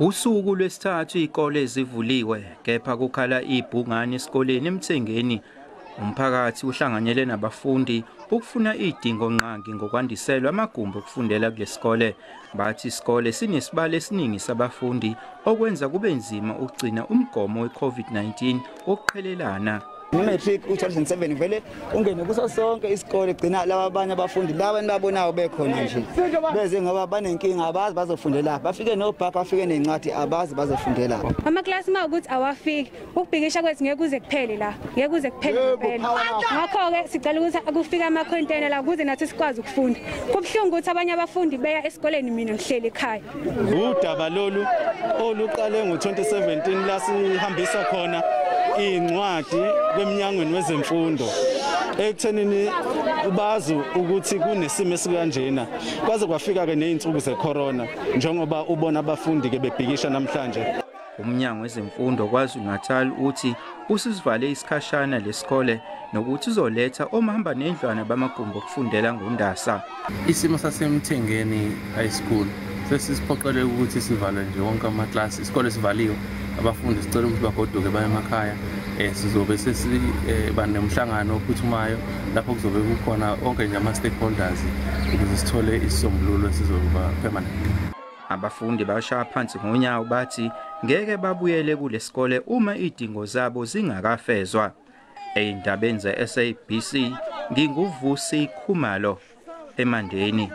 Usuku lwesithathu izikole zivuliwe, kepha kukhala ibhungane esikoleni eMthengeni. Umphakathi uhlanganyele nabafundi ukufuna idingo-ngqangi ngokwandiselwa amagumbi okufundela kulesikole. Bathi isikole sinesibalo esiningi sabafundi okwenza kube nzima ukugcina umgomo we-COVID-19 wokuqhelelana. I-matric u-2007 vele ungene kuso sonke isikole, gcina laba abanye abafundi laba enibabonayo bekhona nje beze ngoba banenkinga, abazi bazofundela, bafike nobhaka, bafike nencwadi, abazi bazofundela. Amaklasi uma ukuthi awafiki, ukubhikisha kwethu ngeke kuze kuphele la, ngeke kuze kuphele ngempela. Ngakho-ke sicela ukuthi kufike amakhonteyina la ukuze nathi sikwazi ukufunda. Kubuhlungu ukuthi abanye abafundi beya esikoleni, mina ngihleli ekhaya. Udaba lolu oluqale ngo-2017 la sihambisa khona incwadi kweminyangweni wezemfundo ekuthenini bazi ukuthi kunesimo esikanjena, kwaze kwafika ke nezinsuku zecorona njengoba ubona abafundi ke bebhikisha namhlanje. Umnyango wezemfundo KwaZulu-Natal uthi usivale isikhashana lesikole nokuthi uzoletha omahamba nendlwana bamagumbi okufundela ngoNdasa. Isimo saseMthengeni High School sesisiphoqeleke ukuthi sivale nje wonke amaklasi, isikole sivaliwe, abafundi sicela ukuthi bagoduke baye emakhaya. Sizobe sesiba nomhlangano ophuthumayo lapho kuzobe kukhona onke nje ama-stakeholders ukuze sithole isisombululo esizoba permanent. Abafundi bashaya phansi ngonyawo bathi ngeke babuyele kulesikole uma idingo zabo zingakafezwa. Ey'ndabeni ze-SABC, nginguVusi Khumalo, eMandeni.